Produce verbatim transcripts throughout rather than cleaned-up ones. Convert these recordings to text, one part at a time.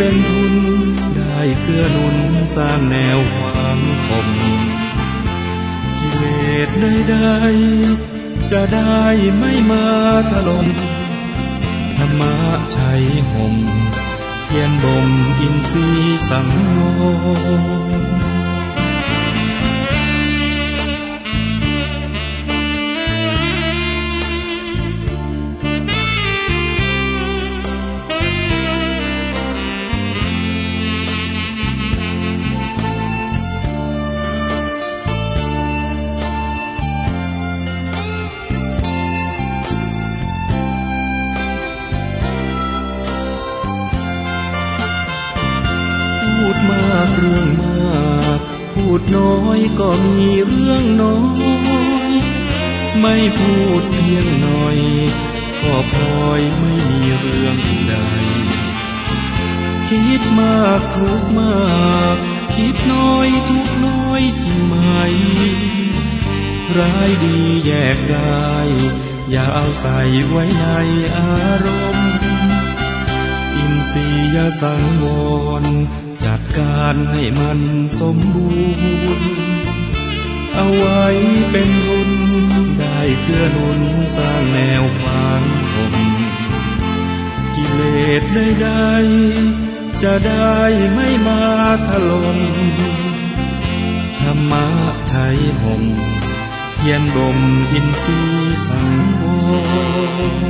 เป็นทุนได้เกื้อหนุนสร้างแนวขวางข่ม กิเลสใดๆ จะได้ไม่มาถล่ม ธรรมะไชยห่ม เพียรบ่มอินทรีย์สังวร พูดมากเรื่องมาก พูดน้อยก็มีเรื่องน้อย ไม่พูดเพียงหน่อย ก็พลอยไม่มีเรื่องใด คิดมากทุกข์มาก คิดน้อยทุกข์น้อยจริงไหม ร้ายดีแยกได้ อย่าเอาใส่ไว้ในอารมณ์ อินทรียสังวร จัดการให้มันสมบูรณ์ เอาไว้เป็นทุน ได้เกื้อหนุนสร้างแนวขวางข่ม กิเลสใดๆ จะได้ไม่มาถล่ม ธรรมะไชยห่ม เพียรบ่มอินทรีย์สังวร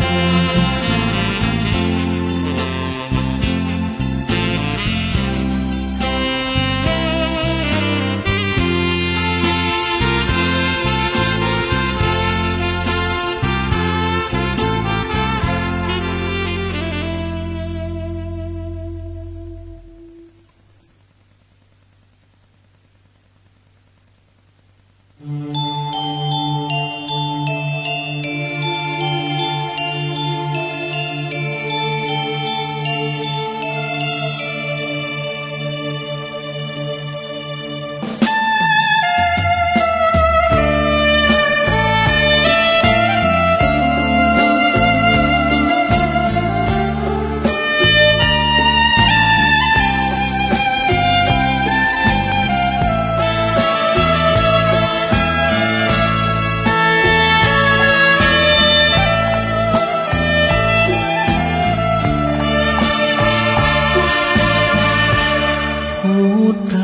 พุทธ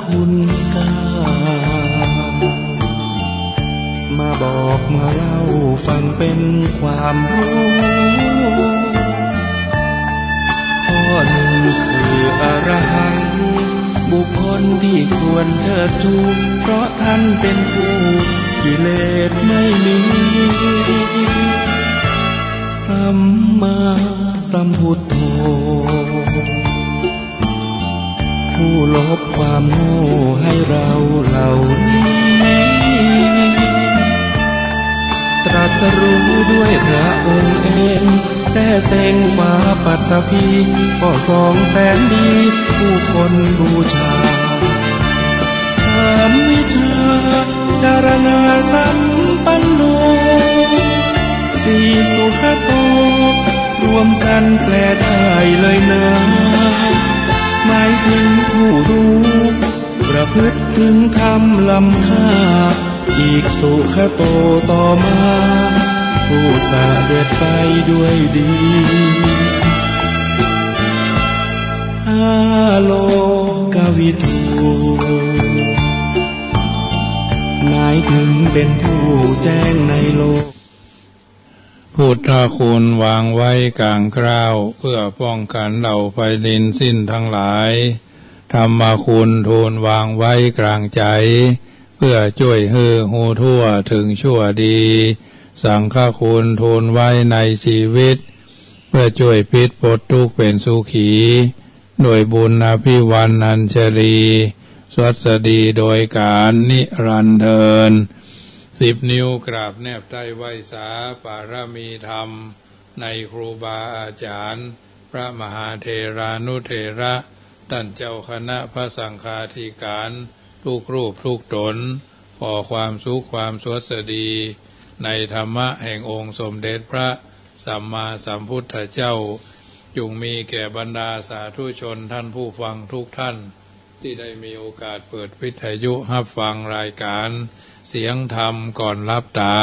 คุณเก้า มาบอกมาเล่าฟังเป็นความรู้ ข้อหนึ่งคืออรหัง บุคคลที่ควรเชิดชู เพราะท่านเป็นผู้กิเลสไม่มี สัมมาสัมพุทโธ ผู้ลบความโง่ให้เราเหล่านี้ ตรัสรู้ด้วยพระองค์เอง แท้เซ็งฟ้าปัตตภี ก็สองแสนดี ผู้คนบูชา สามวิชาจารณาสัมปันโน สี่สุขโต รวมกันแปลได้เลยนะ หมายถึงผู้รู้ ประพฤติถึงธรรมล้ำค่า อีกสุขโตต่อมา ผู้เสด็จไปด้วยดี ห้าโลกวิทู หมายถึงเป็นผู้แจ้งในโลก พุทธคุณวางไว้กลางเกล้า เพื่อป้องกันเหล่าภัยดินสิ้นทั้งหลาย ธรรมคุณทูลวางไว้กลางใจ เพื่อจ้วยหื้อฮู้ทั่วถึงชั่วดี สังฆคุณทูลไว้ในชีวิต เพื่อจ้วยพิษปลดทุกข์เป็นสุขี ด้วยบุญอภิวรรณัญชลี สวัสดีโดยกาลนิรันดร์เทอญ สิบนิ้วกราบแนบใต้ไหว้สา ปารมีธรรม ในครูบาอาจารย์ พระมหาเถรานุเถระ ต้านเจ้าคณะพระสังฆาธิการ ทุกรูปทุกต๋น ขอความสุขความสวัสดี ในธรรมะแห่งองค์สมเด็จพระสัมมาสัมพุทธเจ้า จุ่งมีแก่บรรดาสาธุชนท่านผู้ฟังทุกท่าน ตี้ได้มีโอกาสเปิดวิทยุฮับฟังรายก๋านเสียงธรรมก่อนหลับต๋า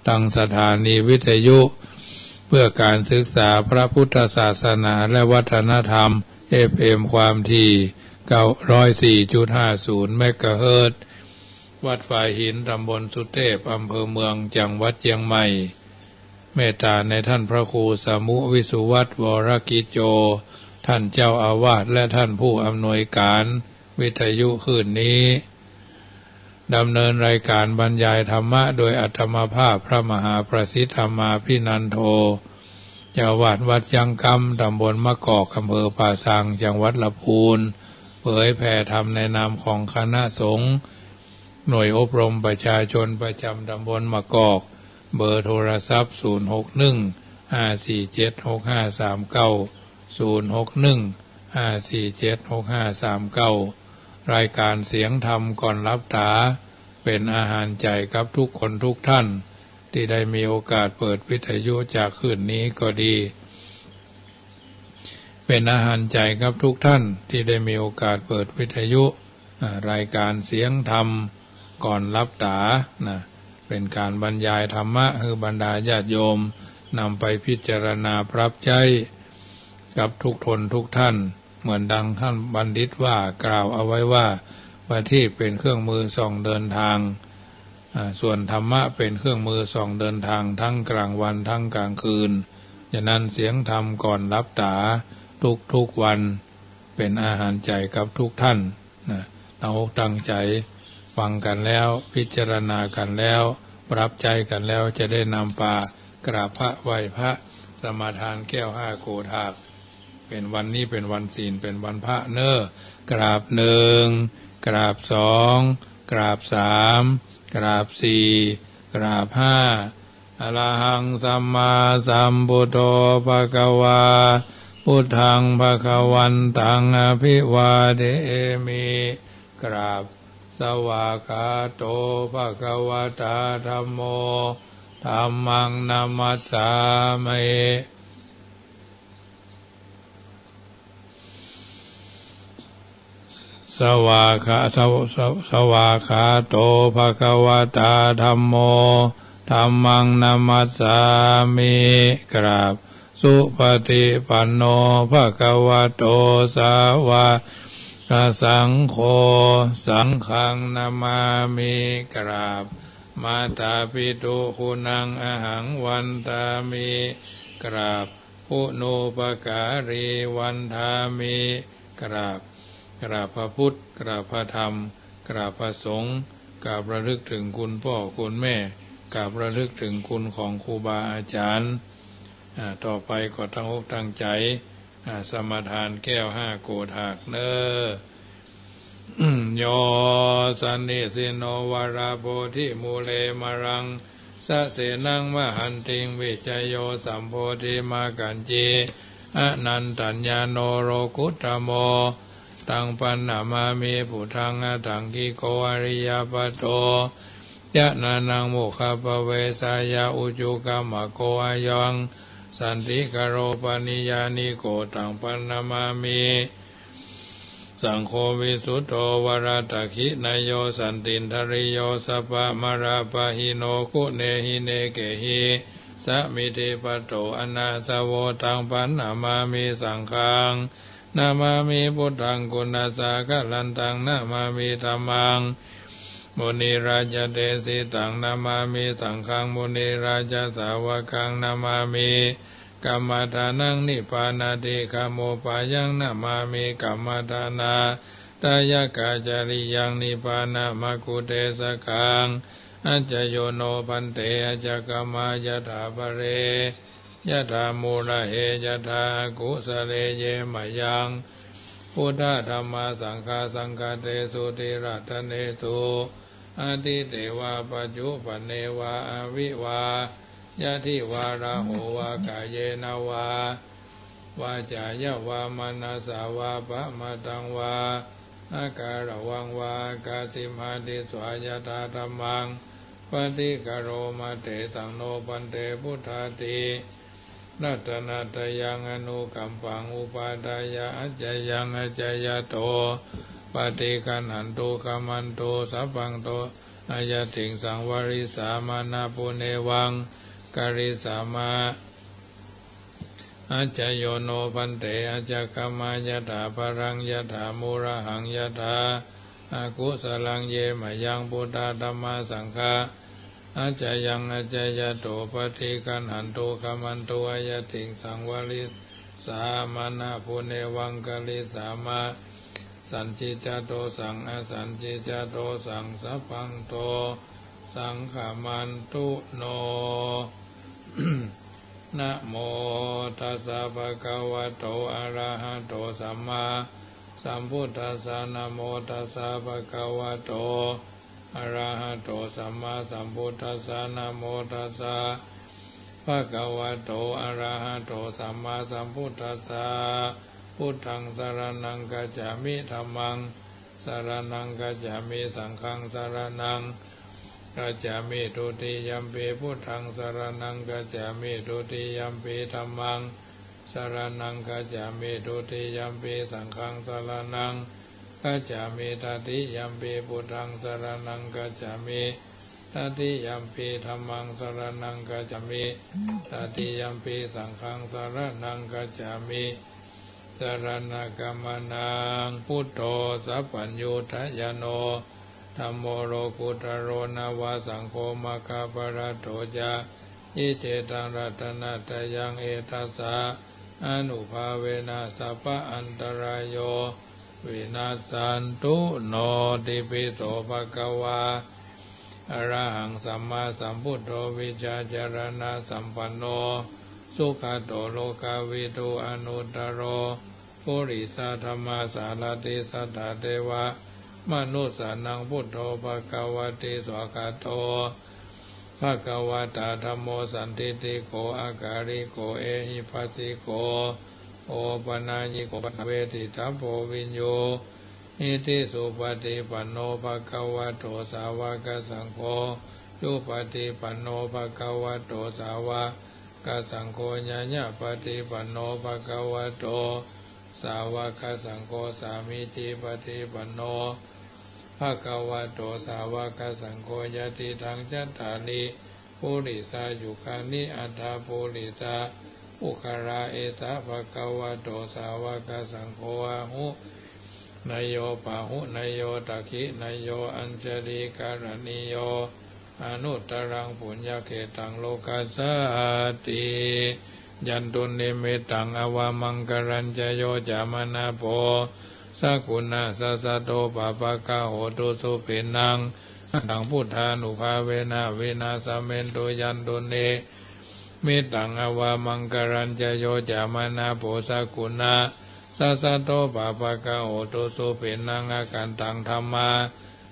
ตางสถานีวิทยุเพื่อก๋านศึกษาพระพุทธศาสนาและวัฒนธรรม เอฟเอ็ม ความถี่ เก้าร้อยสี่จุดห้าศูนย์ เมกะเฮิรตซ์ วัดฝายหิน ตำบลสุเทพ อำเภอเมือง จังหวัดเจียงใหม่ เมตต๋าในท่านพระครูสมุ วิสุวัฒน์ วรกิจโจ ท่านเจ้าอาวาส และท่านผู้อำนวยก๋านวิทยุคลื่นนี้ ดำเนินรายก๋านบรรยายธรรมะโดยอาตมาภาพพระมหาประสิทธิ์ธรรมาภินันโท เจ้าอาวาสวัดยังกำ ตำบลมะกอก อำเภอป่าซาง จังหวัดลำพูน เผยแผ่ธรรมในนามของคณะสงฆ์ หน่วยอบรมประชาชนประจำตำบลมะกอก เบอร์โทรศัพท์ ศูนย์หกหนึ่ง ห้าสี่เจ็ด หกห้าสามเก้า ศูนย์หกหนึ่ง ห้าสี่เจ็ด หกห้าสามเก้า รายก๋านเสียงธรรมก่อนหลับต๋า เป๋นอาหารใจ๋กับทุกคนทุกท่าน ตี้ได้มีโอกาสเปิดวิทยุจากคลื่นนี้ก็ดี เป๋นอาหารใจ๋กับทุกท่านตี้ได้มีโอกาสเปิดวิทยุ อ่า รายก๋านเสียงธรรมก่อนหลับต๋านะ เป๋นก๋านบรรยายธรรมะหื้อบรรดาญาติโยมนำไปพิจารณาปรับใจ๊กับทุกตนทุกท่าน เหมือนดังท่านบัณฑิตว่ากล่าวเอาไว้ว่า ประทีปเป๋นเครื่องมือส่องเดินทาง อ่า ส่วนธรรมะเป๋นเครื่องมือส่องเดินทางทั้งกลางวันทั้งกลางคืน ฉะนั้นเสียงธรรมก่อนหลับต๋าทุกๆวัน เป๋นอาหารใจ๋กับทุกท่านนะ ตั้งอกตั้งใจ๋ฟังกั๋นแล้ว พิจารณากั๋นแล้ว ปรับใจ๊กั๋นแล้ว จะได้นำไปกราบพระไหว้พระ สมาทานแก้วห้าโกฐาก เป๋นวันนี้เป๋นวันศีล เป๋นวันพระเน่อ กราบหนึ่ง กราบสอง กราบสาม กราบสี่ กราบห้า อะระหังสัมมาสัมพุทโธภะคะวา พุทธังภะคะวันตังอะภิวาเทมิ กราบ สวากขาโตภะคะวะตาธัมโม ธัมมังนะมัสสามิ สวากขา สว- ส- สวากขาโตภะคะวะตาธัมโม ธัมมังนะมัสสามิ กราบ สุปฏิปันโนภะคะวะโต สาวะกะสังโฆ สังฆังนะมามิ กราบ มาตาปิตุกูณังอะหังวันทามิ กราบ ปุณูปการีวันทามิ กราบ กราบพระพุทธ กราบพระธรรม กราบพระสงฆ์ กราบระลึกถึงคุณพ่อคุณแม่ กราบระลึกถึงคุณของครูบาอาจารย์ อ่า ต่อไปก็ตั้งอกตั้งใจ๋ อ่า สมาทานแก้วห้าโกฐากเน่อ โย สะนิสินโน วะระโพธิมูเล มะรัง สะเสนัง มะหันติง วิจโย สัมโพธิมะกัจจิ อนันตัญญาโณ โลกุตตะโม ตัง ปันนะมามิ พุทธัง อะทังกิโก อะริยะปัตโต ญาณานัง โมคคัพพะเวสายะ อุจุกัมมะโก อะยัง สันติกะโร ปะนิยานิโก ตัง ปันนะมามิ สังโฆ วิสุตโธ วะระตะขิณะโย สันตินทะริโย สัพพะมะระปะหิโน กุเณหิเนเกหิ สะมิทธิปัตโต อะนาสะโว ตัง ปันนะมามิ สังฆัง นะมามิ พุทธัง กุณัสสะกะรันตัง นะมามิ ธัมมัง มุนิราชะเดสิตัง นะมามิ สังฆัง มุนิราชะสาวะกัง นะมามิ กัมมะทานัง นิพพานาติกะโมปายัง นะมามิ กัมมะทานาทะยะกะจะริยัง นิพพานะมะกขุเทสะกัง อัจจะโยโน ภันเต อัจจะกะมะ ยะถาปะเร ยะถา มูละเห ยะถา อะกุสะเล เย มะยัง พุทธะ ธัมมา สังฆา สังฆะเตสุ ติรัตตะเนสุ อะทิเตวะ ปัจจุปันเนวะ อะวิวา ยะทิวา ระโหวะ กาเยนะวา วาจายะวา มะนะสสะวา ปะมะทังวา อะกะระวังวา อะกะสิมหะ ทิสสา ยะถา ธัมมัง ปะฏิกะโรมะ เตสังโน ภันเต พุทธาติ รัตนตรัยยังอนุกัมปังอุปาทายะ อาจายังอาจายัตโต ปะฏิคัณหันตุ ขมันตุ สัพพันโต อาญาติงสังวาริสามา นะปุเณวัง กริสามะ อาจาโย โน ภันเต อาจาคามะ ยะถาภะรัง ยะถามูระหัง ยะถาอากุสะลัง เย มะยัง พุทธา ธัมมา สังฆา อาจายังอาจายัตโต ปะฏิคัณหันตุ ขมันตุ อาญาติงสังวาริสามา นะปุเณวัง กริสามะ สัญญิจจโตสัง อสัญญิจจโตสัง สัพพันโต สังฆมันตุ โน นะโมตัสสะ ภะคะวะโต อะระหะโต สัมมาสัมพุทธัสสะ นะโมตัสสะ ภะคะวะโต อะระหะโต สัมมาสัมพุทธัสสะ นะโมตัสสะ ภะคะวะโต อะระหะโต สัมมาสัมพุทธัสสะ พุทธัง สะระณัง คัจฉามิ ธัมมัง สะระณัง คัจฉามิ สังฆัง สะระณัง คัจฉามิ ทุติยัมปิ พุทธัง สะระณัง คัจฉามิ ทุติยัมปิ ธัมมัง สะระณัง คัจฉามิ ทุติยัมปิ สังฆัง สะระณัง คัจฉามิ ตติยัมปิ พุทธัง สะระณัง คัจฉามิ ตติยัมปิ ธัมมัง สะระณัง คัจฉามิ ตติยัมปิ สังฆัง สะระณัง คัจฉามิ สะระณะกะมะนะ พุทโธ สัพพัญญูตะญาโณ ธัมโม โลกุตโต นะวะ สังโฆ มัคคะปะละโต จะ ยิเจตัง รัตนะตะยัง เอตัสสะ อานุภาเวนะ สัพพะอันตะราโย วินัสสันตุ โนติปิโส ภะคะวา อะระหัง สัมมาสัมพุทโธ วิชชาจะรณะสัมปันโน สุขะโต โลกะวิทู อนุตตะโร ปุริสะธัมมาสารถิ สัตถะเตวะมะนุสสานัง พุทโธ ภะคะวะติ สวากขาโต ภะคะวะตา ธัมโม สันทิฏฐิโก อะกาลิโก เอหิปัสสิโก โอปะนะยิโก ปะนะเวทิตัพโพ วิญญูหิติ สุปะฏิปันโน ภะคะวะโต สาวะกะสังโฆ จุปะฏิปันโน ภะคะวะโต สาวะกะสังโฆ ญาญะปะฏิปันโน ภะคะวะโต สาวะกะสังโฆ สามีจิปะฏิปันโน ภะคะวะโต สาวะกะสังโฆ ยะติตัง จัตตาริ ปุริสายุคานิ อัตถะปุริสะปุคคละ เอสะ ภะคะวะโต สาวะกะสังโฆ อาหุเนยโย ปะหุเนยโย ทักขิเนยโย อัญชลีกะระณีโย อนุตตะรัง ปุญญะเขตตัง โลกัสสาติ ยันตุนนิมิตตัง อาวามังคะลัญจะโย จะมะนะโพ สะกุณะสะสะโท ปะปะกะโหตุ สุปิณณัง อัตถัง พุทธานุภาเวนะ วินาสะเมนตุ ยันตุนนิมิตตัง อาวามังคะลัญจะโย จะมะนะโพ สะกุณะสะสะโท ปะปะกะโหตุ สุปิณณัง อะคันตัง ธัมมา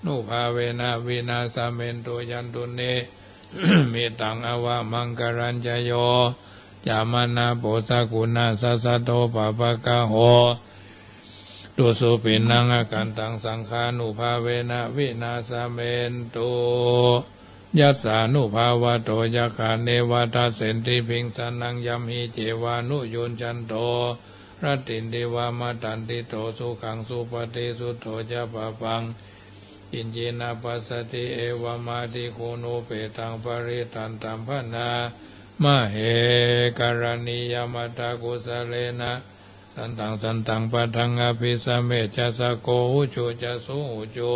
นุภาเวนะ วินาสะเมนตุ ยันตุนนิมิตตัง อาวามังคะลัญจะโย จะมะนะโพ สะกุณะสะสะโท ปะปะกะโห ตุ สุปิณณัง อะคันตัง สังฆานุภาเวนะ วินาสะเมนตุ ยัสสานุภาวะโต ยักขา เนวะทัสเสนติ พิงสะนัง ยัมหิ เจวานุยุญชันโต รัตถินติวา มะตันติโต สุขัง สุปะฏิสุตโธ จะ ปะปัง กิญจิ นะปัสสะติ เอวะมาทิ โค นุ เปตัง ปะริตตันตัม พะนะมะเห กะระณียะมะตะ กุสะเลนะ สันตัง สันตัง ปะทัง อะภิสะเม จะ สะโก หุจุ จะ สุหุจุ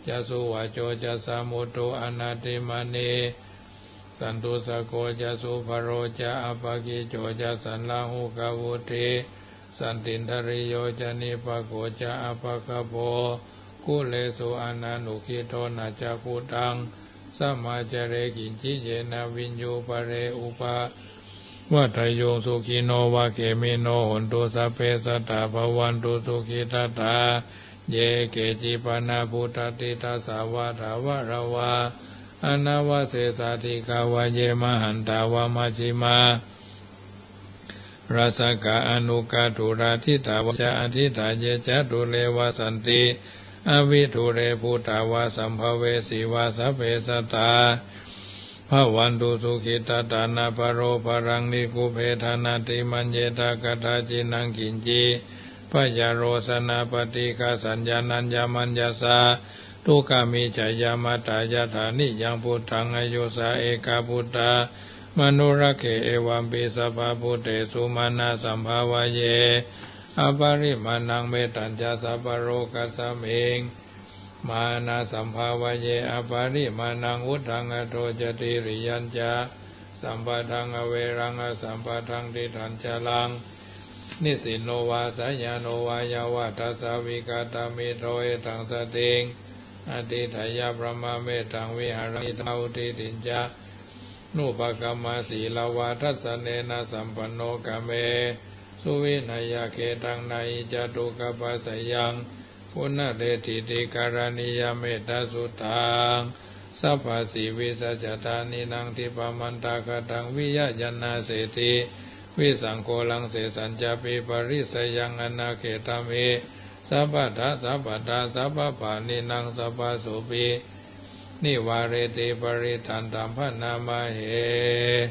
จะ สุวะโจ จะ สะมุตโต อะนะติมะนี สันตุสะโก จะ สุภะโร จะ อะปะกิจโจ จะ สัลลาหุกะวุฑิ สันตินทะริโย จะ นิปะโก จะ อะปะคะโภ กุเลสุ อะนานุกิทโธ นะ จะ คุตัง สะมาจะเร กิญจิ เยนะ วิญญู ปะเร อุปะ วัฏฏะโย สุขิโน วะ เขมิโน โหนตุ สัพเพ สัตตา ภะวันตุ สุขิทัตตา เย เกจิ ปะนะ ปุตตะ ดิตถะสะ วะ ถาวะระวา อะนะวะเสสา ดิกขะวะ เย มะหันตา วะ มัชฌิมา รัสสะกะ อะนุกะ ทุระ ดิตถะวะ จะ อะดิตถะ เย จะ ดูเร วะสันติ อะวิดูเร ภูตะ วะ สัมภะเวสี วะ สัพเพ สัตตา Bhavantu sukhitattā nāparo paraṃ nikubbe tā nātimaññetha katthaci naṃ kiñci byārosanā paṭighasaññā nāññamaññassa dukkhā miccheyya matā. Yathā niyaṃ puttaṃ āyusā ekaputtamanurakkhe evampi sabbabhūtesu mānasambhāvaye aparimāṇaṃ. Mettañca sabbalokasmiṃ mānasambhāvaye aparimāṇaṃ uddhaṃ adho ca tiriyañca sampadaṃ averaṃ asapattaṃ tiṭṭhañcaraṃ nisinno vā sayāno vā yāvatassa vigatamiddho. Etaṃ satiṃ adhiṭṭheyya brahmametaṃ vihāraṃ idhamāhu. Diṭṭhiñca nuppagamma sīlavā dassanena sampanno kāmesu vineyya gedhaṃ na hi jātu gabbhaseyyaṃ punaretīti. Karaṇīyamettasuttaṃ sabbāsī vīsajātānīnaṃ dibbamantagadhaṃ viya yaṃ nāseti visaṃ ghoraṃ sesañcāpi parisayaṃ anāghetamhi sabbattha sabbadā sabbapāṇinaṃ sabbasopi nivāreti parittaṃ taṃ bhaṇāma he.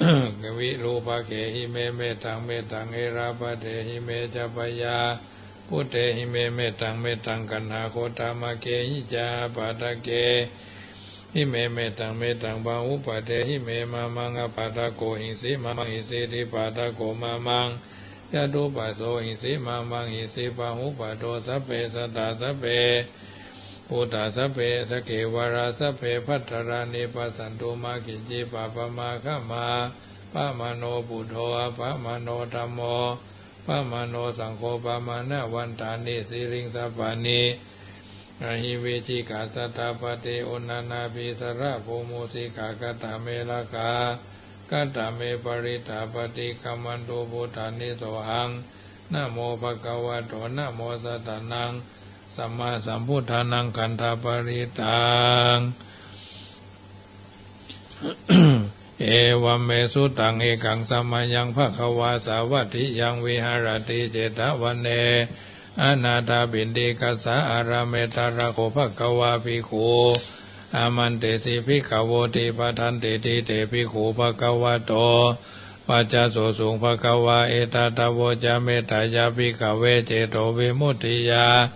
Virūpakkhehi me mettaṃ mettaṃ erāpadehi me ca byāputtehi me mettaṃ mettaṃ kaṇhāgodāmakkehi ca ābādhakkehi me mettaṃ mettaṃ pahūpadehi me mā maṃ ābādhako hiṃsi mā maṃ hiṃsi dipādako mā maṃ catuppaso hiṃsi mā maṃ hiṃsi pahūpado. Sabbe sattā sabbe bhūtā sabbe sakkhivalā sabbe bhadrāni passantu mā kiñci pāpam ā khamā. Appamāṇo buddho appamāṇo dhammo appamāṇo saṅgho pamāṇavantāni siriṃsapāni ahi vicchikā satapadī uṇṇānābhī sarabū mūsikā. Katā me rakkhā katā me parittā paṭikkamantu bhūtāni sohaṃ namo bhagavato namo sattannaṃ sammāsambuddhānaṃ. Khandhaparittaṃ. Evaṃ me sutaṃ. Ekaṃ samayaṃ bhagavā sāvatthiyaṃ viharati jetavane anāthapiṇḍikassa ārāme. Tatra kho bhagavā bhikkhū āmantesi bhikkhavoti. Bhadanteti te bhikkhū bhagavato paccassosuṃ. Bhagavā etadavoca. Mettāya bhikkhave cetovimuttiyā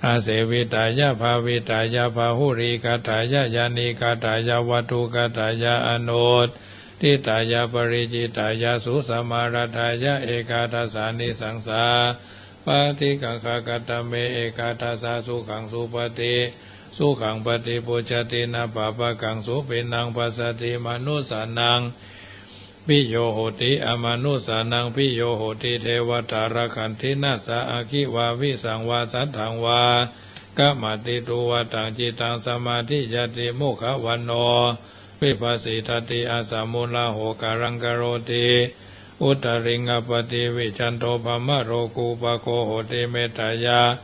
āsevitāya bhāvitāya bahulīkatāya yānīkatāya vatthukatāya anuṭṭhitāya paricitāya susamāraddhāya ekādasānisaṃsā paṭikaṅkhā. Katame ekādasā? Sukhaṃ supati, sukhaṃ paṭibujjhati, na pāpakaṃ supinaṃ passati, manussānaṃ piyo hoti, amanussānaṃ piyo hoti, devatā rakkhanti, nāssa aggi vā visaṃ vā satthaṃ vā kamati, tuvaṭaṃ cittaṃ samādhiyati, mukhavaṇṇo vippasīdati, asamūḷho kālaṃ karoti, uttariṃ appaṭivijjhanto brahmalokūpago hoti. Mettāya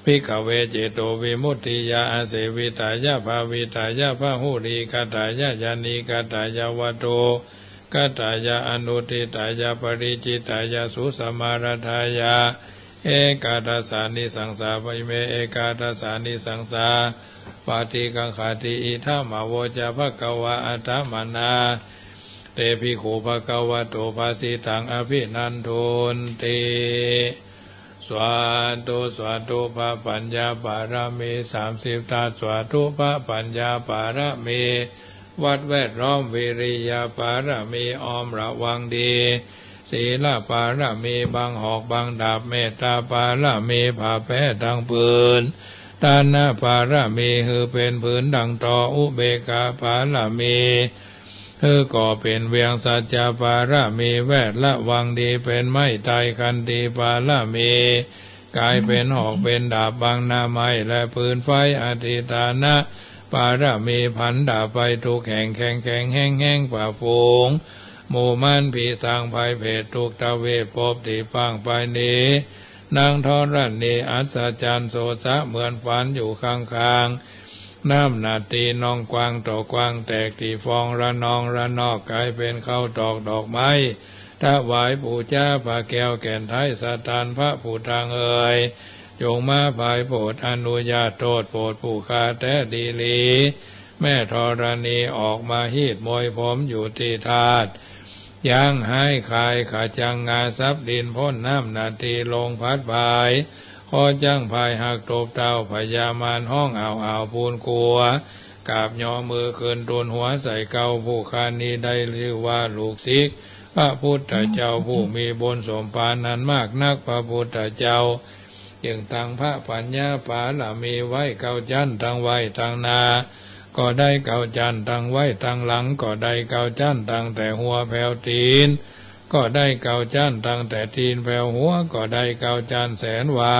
bhikkhave cetovimuttiyā āsevitāya bhāvitāya bahulīkatāya yānīkatāya vatthukatāya anuṭṭhitāya paricitāya susamāraddhāya ekādasānisaṃsā. Ime ekādasānisaṃsā paṭikaṅkhāti. Idamavoca bhagavā. Attamanā te bhikkhū bhagavato bhāsitaṃ abhinandunti. สาธุ สาธุ พระปัญญาบารมีสามสิบทัศ สาธุ พระปัญญาบารมี วัดแวดล้อม วิริยะบารมี อ้อมระวังดี ศีลบารมี บังหอกบังดาบ เมตตาบารมี ผ้าแพร่ตังผืน ทานบารมี หื้อเป๋นผืนดังตอ อุเบกขาบารมี หื้อก่อเป๋นเวียง สัจจะบารมี แวดระวังดี เป๋นไม้ไทร ขันติบารมี ก๋ายเป๋นหอกเป๋นดาบ บังหน้าไม้และปืนไฟ อธิฏฐานะบารมี ผันดาบไปทุกแห่ง แข็งแข็งแฮงแฮง ฝ่าฝูงหมู่มารผีสาง ภัยเผชทุกทวีปภพตี้พ่างไปหนี นางธรณีอัศจรรย์ โสสะเหมือนฝันอยู่ข้างๆ น้ำหนาดตีนองกว้างต่อกว้าง แตกตี้ฟองระนองระนอก ก๋ายเป๋นข้าวตอกดอกไม้ ถวายปู๋จา พระแก้วแก่นไทยสถาน พระผู้ตางเอ๋ย จงมาผายโผดอนุญาตโต้ษ โผดผู้ข้าแต๊ดีหลี แม่ธรณีออกมาฮีดมวยผมอยู่ตี้ธาตุ ยังหายคายขจังงาสับดินพ้นน้ำนาทีลงพัดพาย ขอจั้งพายหักตบเท้าพญามารฮ้องอ้าวอ้าวปูนกั๋ว กราบยอมือขึ้นตูนหัวใส่เกล้า ผู้ข้านี้ได้จื้อว่าลูกศิษย์พระพุทธเจ้าผู้มีบุญสมภารอันมากนัก พระพุทธเจ้า จึงตั้งพระปัญญาปารมีไว้เก้าจั๊นตังไว้ตังหน้า ก็ได้เก้าจั๊นตังไว้ตังหลัง ก็ได้เก้าจั๊นตั้งแต่หัวแผวตี๋น ก็ได้เก้าจั๊นตั้งแต่ตี๋นแผวหัว ก็ได้เก้าจั๊นแสนวา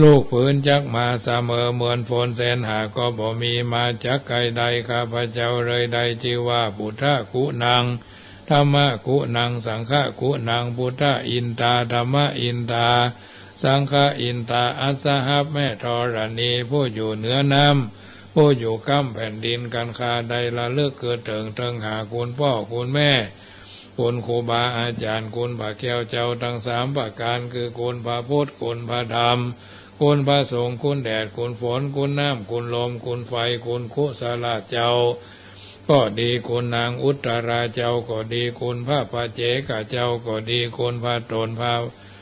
ลูกผืนจักมาเสมอเหมือนฝนแสนหา ก็บ่มีมาจักใก้ได้ ข้าพเจ้าเลยได้จื้อว่าปุทธะกุณัง ธัมมะกุณัง สังฆะกุณัง ปุทธะอินทา ธัมมะอินทา สังฆะอินทา อัสสหับ แม่ธรณีผู้อยู่เหนือน้ำ ผู้อยู่ก้ำแผ่นดิน กันข้าได้ระลึกเกิดเถิงเถิงหาคุณป้อคุณแม่ คุณครูบาอาจ๋ารย์ คุณพระแก้วเจ้าตังสามประก๋าน คือคุณพระพุทธ คุณพระธรรม คุณพระสงฆ์ คุณแดด คุณฝน คุณน้ำ คุณลม คุณไฟ คุณคุสลาเจ้า ก็ดี คุณนางอุตตราเจ้า ก็ดี คุณพระปัจเจกเจ้า ก็ดี คุณพระต๋นพระ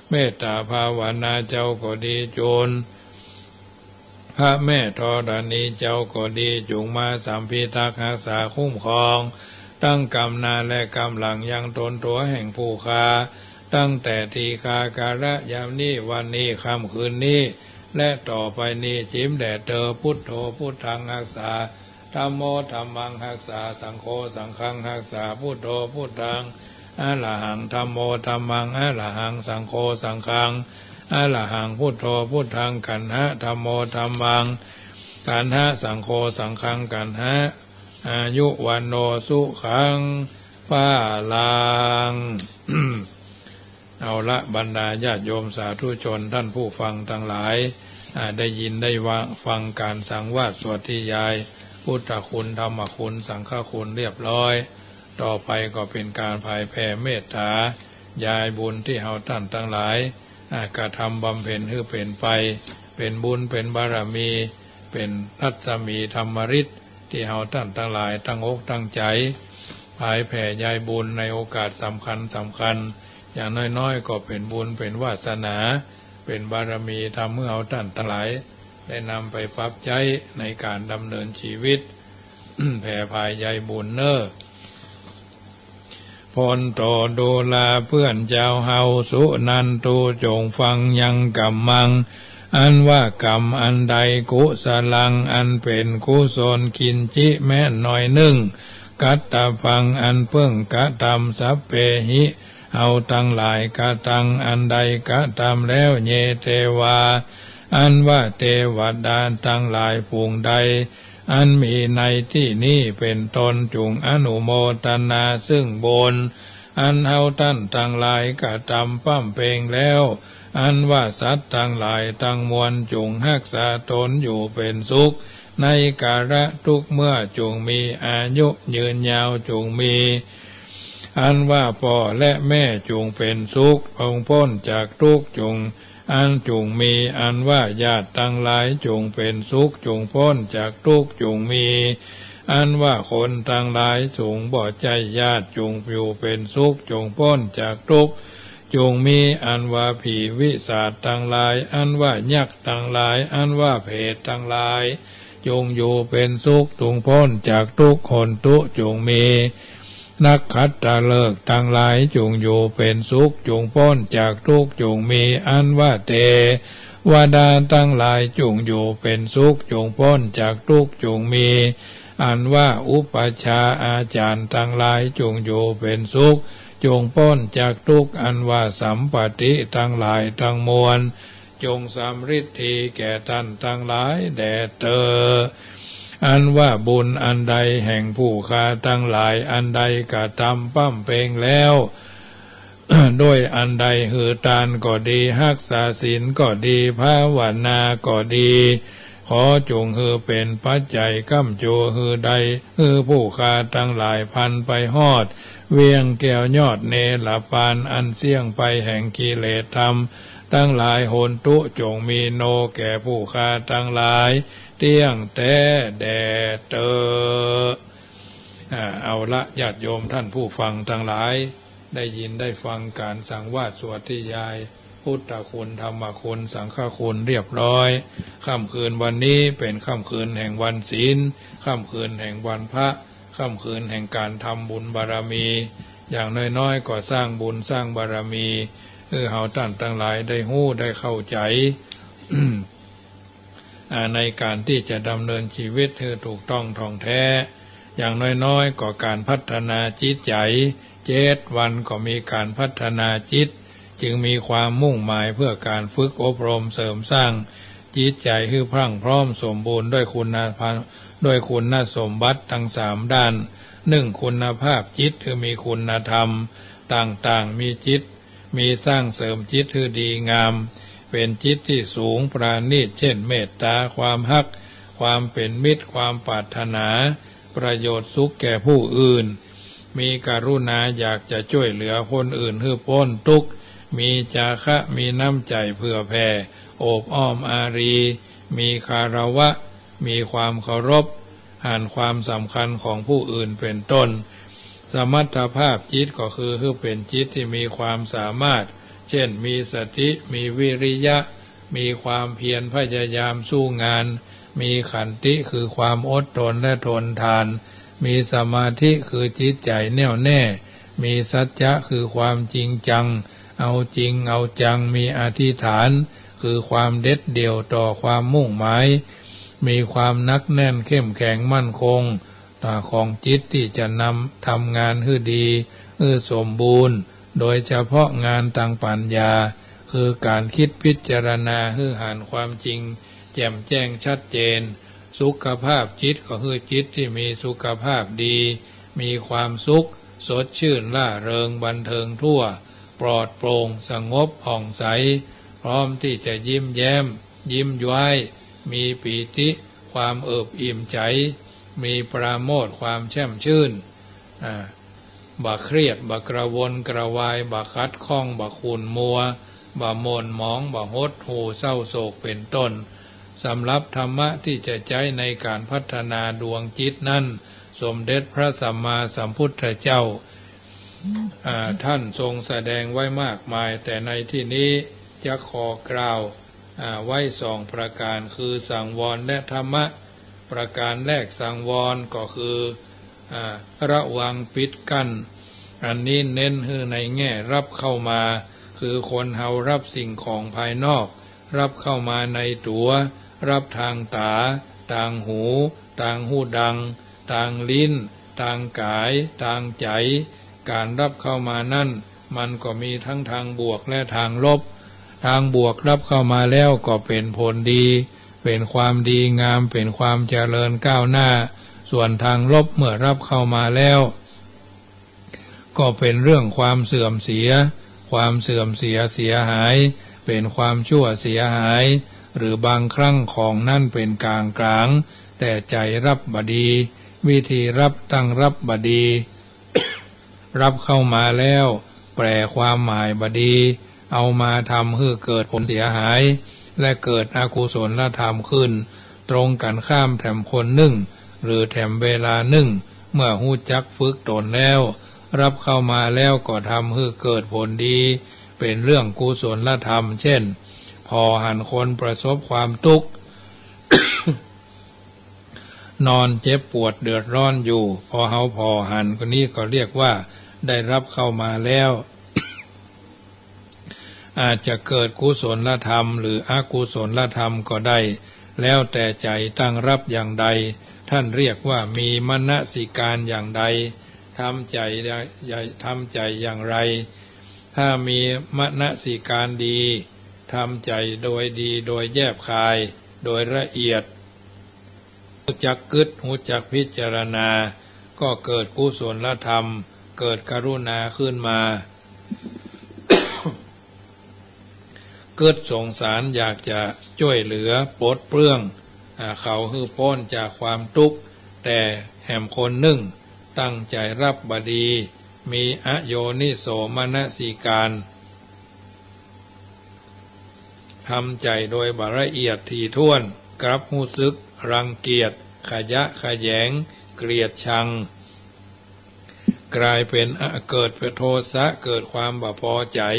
เมตต๋าภาวนาเจ้า ก็ดี จุ่น พระแม่ธรณีเจ้า ก็ดี จุ่งมาสัมพิทักษ์ฮักษาคุ้มครอง ตังกำหน้าและกำหลังยังต๋นตั๋วแห่งผู้ข้า ตั้งแต่ตี้ข้ากาละยามนี้ วันนี้ ค่ำคืนนี้ และต่อไปนี้ จิ๋มแด่เตอ พุทโธ พุทธังฮักษา ธัมโม ธัมมังฮักษา สังโฆ สังฆังฮักษา พุทโธ พุทธัง อรหัง ธัมโม ธัมมัง อรหัง สังโฆ สังฆัง อรหัง พุทโธ พุทธัง กัณหะ ธัมโม ธัมมัง กัณหะ สังโฆ สังฆัง กัณหะ อายุ วัณโณ สุขัง พลัง เอาละ บรรดาญาติโยมสาธุชน ท่านผู้ฟังตังหลาย อ่า ได้ยินได้ว่าฟังก๋านสังวาสสวดธยาย พุทธคุณ ธรรมคุณ สังฆคุณเรียบร้อย ต่อไปก็เป๋นก๋านผายแผ่เมตต๋า ยายบุญตี้เฮาต้านตังหลาย อ่า กระทำบำเพ็ญหื้อเป๋นไป เป๋นบุญ เป๋นบารมี เป๋นรัศมีธรรมฤทธิ์ ตี้เฮาต้านตังหลายตั้งอกตั้งใจ๋ ผายแผ่ยายบุญในโอกาสสำคัญสำคัญ อย่างน้อยๆ ก็เป๋นบุญ เป๋นวาสนา เป๋นบารมีธรรม หื้อเฮาต้านตังหลาย ได้นำไปปรับใจ๊ในก๋านดำเนินชีวิต แผ่ผายยายบุญเน่อ ผลโตดูราเปื้อนเจ้าเฮา สุนันตุ จงฟังยังก๋ำมัง อันว่ากรรมอันใด กุสลัง อันเป๋นกุศล กินจิ แม้นหน่อยนึ่ง กัตตะปัง อันเปิ้งกระตำ สัพเพหิ เฮาตังหลาย กะตัง อันใดกระตำแล้ว เย เตวา อันว่าเตวดาตังหลายฝูงใด อันมีในตี้นี้เป๋นต้น จุ่งอนุโมตนาซึ่งบุญ อันเฮาต้านตังหลายกระตำป้ำเป็งแล้ว อันว่าสัตว์ตังหลายตังมวล จุ่งฮักษาต๋นอยู่เป๋นสุข ในกาละทุกเมื่อ จุ่งมีอายุยืนยาว จุ่งมี อันว่าป้อและแม่จุ่งเป๋นสุข จงป๊นจากตุ๊กข์ จุ่ง อันจุ่งมี อันว่าญาติตังหลายจุ่งเป๋นสุข จุ่งป๊นจากตุ๊กข์ จุ่งมี อันว่าคนตังหลายสุงบ่ใจ้ญาติ จุ่งอยู่เป๋นสุข จุ่งป๊นจากตุ๊กข์ จุ่งมี อันว่าผีวิสาจตังหลาย อันว่ายักษ์ตังหลาย อันว่าเปรตตังหลาย จุ่งอยู่เป๋นสุข จุ่งป๊นจากตุ๊กข์ หนตุ จุ่งมี นักขัตตฤกษ์ตังหลายจุ่งอยู่เป๋นสุข จุ่งป๊นจากตุ๊กข์ จุ่งมี อันว่าเตวดาตังหลายจุ่งอยู่เป๋นสุข จุ่งป๊นจากตุ๊กข์ จุ่งมี อันว่าอุปัชฌาย์อาจ๋ารย์ตังหลายจุ่งอยู่เป๋นสุข จุ่งป๊นจากตุ๊กข์ อันว่าสัมปัตติตังหลายตังมวล จุ่งสำริดดีแก่ต้านตังหลายแด่เตอ อันว่าบุญอันใดแห่งผู้ข้าตังหลายอันใดกระตำป้ำเป็งแล้ว ด้วยอันใดหื้อตานก็ดี ฮักษาศีลก็ดี ภาวนาก็ดี ขอจุ่งหื้อเป๋นปัจจัยก้ำจู๋หื้อได้ หื้อผู้ข้าตังหลายพันไปฮอด เวียงแก้วยอดเนรปาน อันเสี้ยงไปแห่งกิเลสธรรมตังหลาย โหนตุ จุ่งมีโนแก่ผู้ข้าตังหลาย เตี้ยงแต๊แด่เต๊อะ อ่า เอาละ ญาติโยมท่านผู้ฟังตังหลาย ได้ยินได้ฟังก๋านสังวาสสวดนิยาย พุทธคุณ ธรรมคุณ สังฆคุณเรียบร้อย ค่ำคืนวันนี้เป๋นค่ำคืนแห่งวันศีล ค่ำคืนแห่งวันพระ ค่ำคืนแห่งก๋านทำบุญบารมี อย่างน้อยๆ ก็สร้างบุญสร้างบารมี หื้อเฮาต้านตังหลายได้ฮู้ได้เข้าใจ๋ อ่า ในก๋านตี้จะดำเนินชีวิตหื้อถูกต้องถ่องแท้ อย่างน้อยๆ ก็ก๋านพัฒนาจิตใจ๋ เจ็ดวันก็มีก๋านพัฒนาจิต จึงมีความมุ่งหมายเพื่อก๋านฝึกอบรมเสริมสร้างจิตใจ๋หื้อพรั่งพร้อมสมบูรณ์ด้วยคุณภาพ ด้วยคุณสมบัติตังสามด้าน นึ่ง คุณภาพจิต คือมีคุณธรรมต่างๆ มีจิต มีสร้างเสริมจิตหื้อดีงาม เป๋นจิตตี้สูงปราณีต เจ้น เมตตา ความฮัก ความเป๋นมิตร ความปรารถนาประโยชน์สุขแก่ผู้อื่น มีกรุณาอยากจะจ้วยเหลือคนอื่นหื้อป๊นตุ๊กข์ มีจาคะ มีน้ำใจ๋เผื่อแผ่ โอบอ้อมอารี มีคารวะ มีความเคารพ หันความสำคัญของผู้อื่นเป๋นต้น สมรรถภาพจิตก็คือหื้อเป๋นจิตตี้มีความสามารถ เจ้น มีสติ มีวิริยะ มีความเพียรพยายามสู้งาน มีขันติ คือความอดทนและทนทาน มีสมาธิ คือจิตใจ๋แน่วแน่ มีสัจจะ คือความจริงจัง เอาจริงเอาจัง มีอธิษฐาน คือความเด็ดเดี่ยวต่อความมุ่งหมาย มีความหนักแน่นเข้มแข็งมั่นคง ตาของจิตตี้จะนำทำงานหื้อดี หื้อสมบูรณ์ โดยเฉพาะงานตางปัญญา คือก๋านกึ๊ดพิจารณาหื้อหันความจริงแจ่มแจ้งชัดเจน สุขภาพจิตก็คือจิตตี้มีสุขภาพดี มีความสุข สดชื่น ร่าเริง บันเทิงทั่ว ปลอดโปร่ง สงบผ่องใส พร้อมตี้จะยิ้มแย้ม ยิ้มย้าย มีปีติ ความเอิบอิ่มใจ๋ มีปราโมทย์ ความแช่มชื่น อ่า บ่เครียด บ่กระวนกระวาย บ่ขัดข้อง บ่ขุ่นมัว บ่หม่นหมอง บ่หดหู่เศร้าโศก เป๋นต้น สำหรับธรรมะตี้จะใจ๊ในก๋านพัฒนาดวงจิตนั้น สมเด็จพระสัมมาสัมพุทธเจ้า อ่า ท่านทรงแสดงไว้มากมาย แต่ในที่นี้จะขอกล่าว อ่า ไว้สองประก๋าน คือสังวรและธรรมะ ประก๋านแรกสังวรก็คือ อ่า ระวังปิดกั้น อันนี้เน้นหื้อในแง่รับเข้ามา คือคนเฮารับสิ่งของภายนอก รับเข้ามาในตั๋ว รับตางต๋า ตางหู ตางฮู้ดัง ตางลิ้น ตางก๋าย ตางใจ๋ ก๋านรับเข้ามานั้น มันก็มีตึงตางบวกและตางลบ ตางบวกรับเข้ามาแล้วก็เป๋นผลดี เป๋นความดีงาม เป๋นความเจริญก้าวหน้า ส่วนตางลบเมื่อรับเข้ามาแล้ว ก็เป๋นเรื่องความเสื่อมเสีย ความเสื่อมเสียเสียหาย เป๋นความชั่วเสียหาย หรือบางครั้งของนั้นเป๋นก๋างๆ แต่ใจ๋รับบ่ดี วิธีรับต้องรับบ่ดี รับเข้ามาแล้วแปลความหมายบ่ดี เอามาทำหื้อเกิดผลเสียหาย และเกิดอกุศลธรรมขึ้น ตรงกั๋นข้ามแถมคนนึ่ง หรือแถมเวลานึ่ง เมื่อฮู้จักฝึกตนแล้ว รับเข้ามาแล้วก็ทำหื้อเกิดผลดี เป๋นเรื่องกุศลธรรม เจ้น ผ่อหันคนประสบความตุ๊กข์ นอนเจ็บปวดเดือดร้อนอยู่ พอเฮาผ่อหัน ก็นี้ก็เรียกว่าได้รับเข้ามาแล้ว อาจจะเกิดกุศลธรรมหรืออกุศลธรรมก็ได้ แล้วแต่ใจ๋ต้องรับอย่างใด ท่านเรียกว่ามีมนสิการอย่างใด ทำใจ๋ ทำใจ๋อย่างไร ถ้ามีมนสิการดี ทำใจ๋โดยดี โดยแยบคาย โดยละเอียด ฮู้จักกึ๊ด ฮู้จักพิจารณา ก็เกิดกุศลธรรม เกิดกรุณาขึ้นมา กึ๊ดสงสาร อยากจะจ้วยเหลือปลดเปลื้อง อ่า เขาหื้อป๊นจากความตุ๊กข์ แต่แหมคนนึ่งตั้งใจ๋ฮับบ่ดี มีอโยนิโสมนสิการ ทำใจ๋โดยบ่ละเอียดถี่ถ้วน กลับฮู้สึกรังเกียจ ขยะแขยง เกลียดชัง ก๋ายเป๋นอะ เกิดเป๋นโทสะ เกิดความบ่ปอใจ๋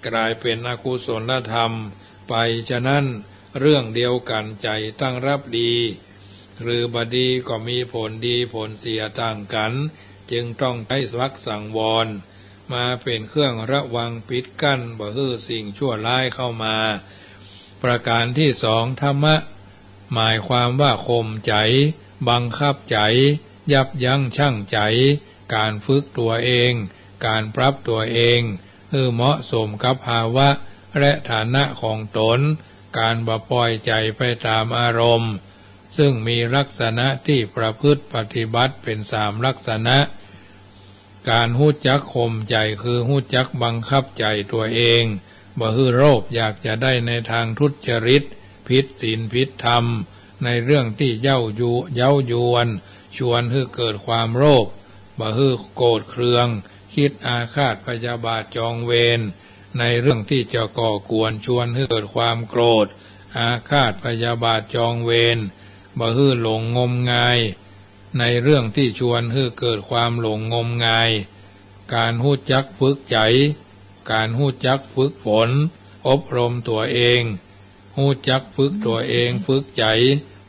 ก๋ายเป๋นอกุศลธรรมไป ฉะนั้นเรื่องเดียวกั๋น ใจ๋ตั้งฮับดีหรือบ่ดี ก็มีผลดีผลเสียต่างกั๋น จึงต้องใจ๊หลักสังวรมาเป๋นเครื่องระวังปิดกั้น บ่หื้อสิ่งชั่วร้ายเข้ามา ประก๋านตี้สอง ธรรมะ หมายความว่าข่มใจ๋ บังคับใจ๋ ยับยั้งชั่งใจ๋ ก๋านฝึกตั๋วเอง ก๋านปรับตั๋วเอง หื้อเหมาะสมกับภาวะและฐานะของต๋น ก๋านบ่ป่อยใจ๋ไปต๋ามอารมณ์ ซึ่งมีลักษณะตี้ประพฤติปฏิบัติเป๋นสามลักษณะ ก๋านฮู้จักข่มใจ๋ คือฮู้จักบังคับใจ๋ตั๋วเอง บ่หื้อโลภอยากจะได้ในตางทุจริต ผิดศีลผิดธรรม ในเรื่องตี้เย้ายุ เย้ายวน ชวนหื้อเกิดความโลภ บ่หื้อโกรธเคือง กึ๊ดอาฆาตพยาบาทจองเวร ในเรื่องตี้จะก่อกวน ชวนหื้อเกิดความโกรธ อาฆาตพยาบาทจองเวร บ่หื้อหลงงมงาย ในเรื่องตี้ชวนหื้อเกิดความหลงงมงาย ก๋านฮู้จักฝึกใจ๋ ก๋านฮู้จักฝึกฝน อบรมตั๋วเอง ฮู้จักฝึกตั๋วเอง ฝึกใจ๋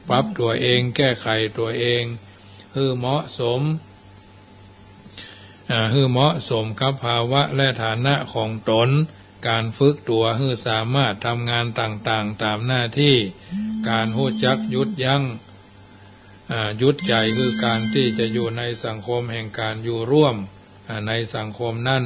ปรับตั๋วเอง แก้ไขตั๋วเอง หื้อเหมาะสม อ่า หื้อเหมาะสมกับภาวะและฐานะของต๋น ก๋านฝึกตั๋วหื้อสามารถทำงานต่างๆ ต๋ามหน้าตี้ ก๋านฮู้จักหยุดยั้ง อ่า หยุดใจ๋ คือก๋านตี้จะอยู่ในสังคมแห่งก๋านอยู่ร่วม อ่า ในสังคมนั้น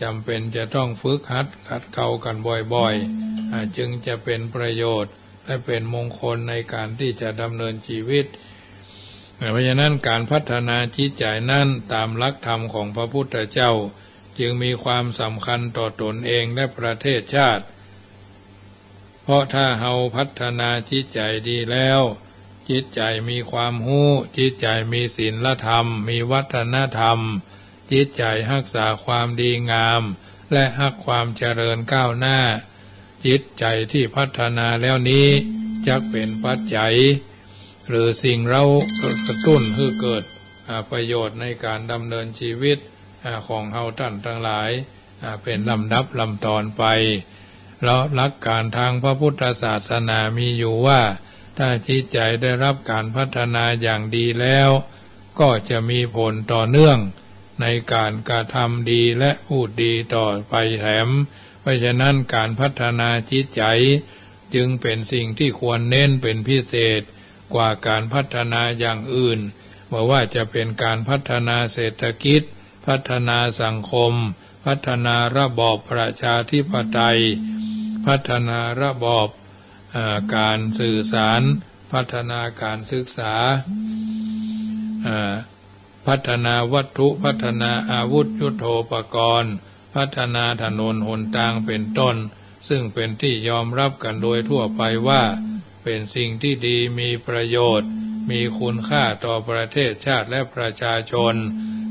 จ๋ำเป๋นจะต้องฝึกหัด ขัดเกลากั๋นบ่อยๆ อ่า จึงจะเป๋นประโยชน์ และเป๋นมงคลในก๋านตี้จะดำเนินชีวิต อ่า เพราะฉะนั้นก๋านพัฒนาจิตใจ๋นั้น ต๋ามหลักธรรมของพระพุทธเจ้า จึงมีความสำคัญต่อต๋นเองและประเทศชาติ เพราะถ้าเฮาพัฒนาจิตใจ๋ดีแล้ว จิตใจ๋มีความฮู้ จิตใจ๋มีศีลธรรม มีวัฒนธรรม จิตใจ๋ฮักษาความดีงาม และฮักความเจริญก้าวหน้า จิตใจ๋ตี้พัฒนาแล้วนี้ จักเป๋นปัจจัย หรือสิ่งเร้ากระตุ้นหื้อเกิด อ่า ประโยชน์ในก๋านดำเนินชีวิต อ่า ของเฮาต้านตังหลาย อ่า เป๋นลำดับลำตอนไป แล้วหลักก๋านตางพระพุทธศาสนามีอยู่ว่า ถ้าจิตใจ๋ได้ฮับก๋านพัฒนาอย่างดีแล้ว ก็จะมีผลต่อเนื่องในก๋านกระทำดีและพูดดีต่อไปแถม เพราะฉะนั้นก๋านพัฒนาจิตใจ๋จึงเป๋นสิ่งตี้ควรเน้นเป๋นพิเศษกว่าก๋านพัฒนาอย่างอื่น บ่ว่าจะเป๋นก๋านพัฒนาเศรษฐกิจ พัฒนาสังคม พัฒนาระบอบประชาธิปไตย พัฒนาระบอบ อ่า ก๋านสื่อสาร พัฒนาก๋านศึกษา อ่า พัฒนาวัตถุ พัฒนาอาวุธยุทโธปกรณ์ พัฒนาถนนหนตางเป๋นต้น ซึ่งเป๋นตี้ยอมฮับกั๋นโดยทั่วไปว่า เป๋นสิ่งตี้ดี มีประโยชน์ มีคุณค่าต่อประเทศชาติและประชาชน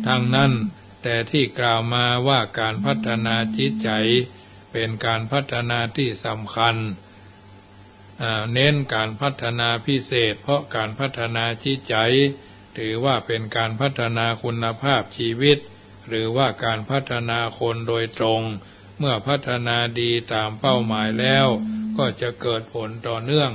ทั้งนั้น แต่ตี้กล่าวมาว่าก๋านพัฒนาจิตใจ๋ เป๋นก๋านพัฒนาตี้สำคัญ อ่า เน้นก๋านพัฒนาพิเศษ เพราะก๋านพัฒนาจิตใจ๋ ถือว่าเป๋นก๋านพัฒนาคุณภาพชีวิต หรือว่าก๋านพัฒนาคนโดยตรง เมื่อพัฒนาดีต๋ามเป้าหมายแล้ว ก็จะเกิดผลต่อเนื่อง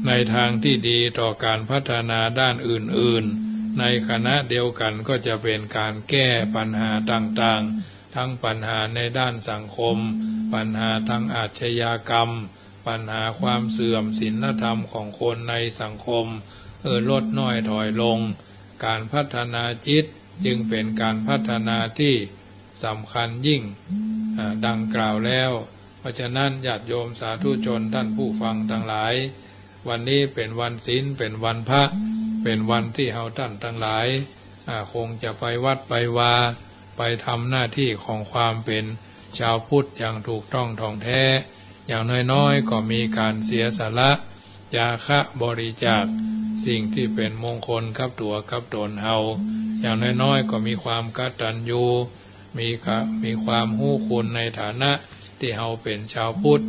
ในตางตี้ดีต่อก๋านพัฒนาด้านอื่นๆ ในขณะเดียวกั๋นก็จะเป๋นก๋านแก้ปัญหาต่างๆ ตึงปัญหาในด้านสังคม ปัญหาตางอาชญากรรม ปัญหาความเสื่อมศีลธรรมของคนในสังคม เออ ลดน้อยถอยลง ก๋านพัฒนาจิตจึงเป๋นก๋านพัฒนาตี้สำคัญยิ่ง อ่า ดังกล่าวแล้ว เพราะฉะนั้นญาติโยมสาธุชนต้านผู้ฟังตังหลาย วันนี้เป๋นวันศีล เป๋นวันพระ เป๋นวันตี้เฮาต้านตังหลาย อ่า คงจะไปวัดไปวา ไปทำหน้าตี้ของความเป๋นชาวพุทธอย่างถูกต้องถ่องแท้ อย่างน้อยๆ ก็มีก๋านเสียสละ จาคะ บริจาคสิ่งตี้เป๋นมงคลกับตั๋วกับต๋นเฮา อย่างน้อยๆ ก็มีความกตัญญู มีกะ มีความฮู้คุณในฐานะตี้เฮาเป๋นจาวพุทธ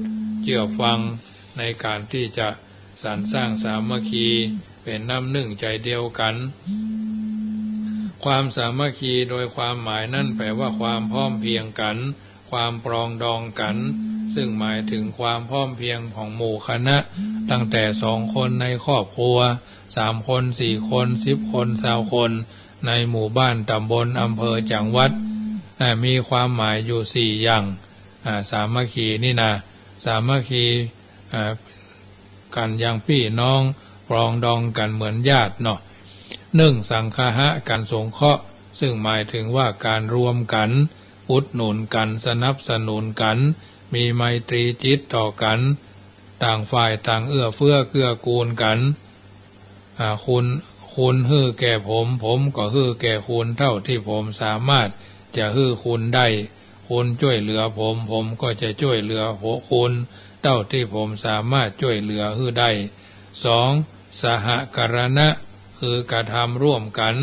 เจื้อฟังในก๋านตี้จะสรรสร้างสามัคคี เป๋นน้ำนึ่งใจ๋เดียวกั๋น ความสามัคคีโดยความหมายนั้นแปลว่าความพร้อมเพรียงกั๋น ความปรองดองกั๋น ซึ่งหมายเถิงความพร้อมเพรียงของหมู่คณะ ตั้งแต่สองคนในครอบครัว สามคน สี่คน สิบคน ซาวคน ในหมู่บ้าน ต๋ำบล อำเภอ จังหวัด อ่า มีความหมายอยู่สี่อย่าง อ่า สามัคคีนี่นะ สามัคคี อ่า กั๋นอย่างปี้น้อง ปรองดองกั๋นเหมือนญาติเนาะ นึ่ง สังคหะ ก๋านสงเคราะห์ ซึ่งหมายเถิงว่าก๋านรวมกั๋น อุดหนุนกั๋น สนับสนุนกั๋น มีไมตรีจิตต่อกั๋น ต่างฝ่ายต่างเอื้อเฟื้อเกื้อกูลกั๋น อ่า คุณ คุณหื้อแก่ผม ผมก็หื้อแก่คุณเต้าตี้ผมสามารถจะหื้อคุณได้ คุณจ้วยเหลือผม ผมก็จะจ้วยเหลือคุณเต้าตี้ผมสามารถจ้วยเหลือหื้อได้ สอง สหกรณะ คือกระทำร่วมกั๋น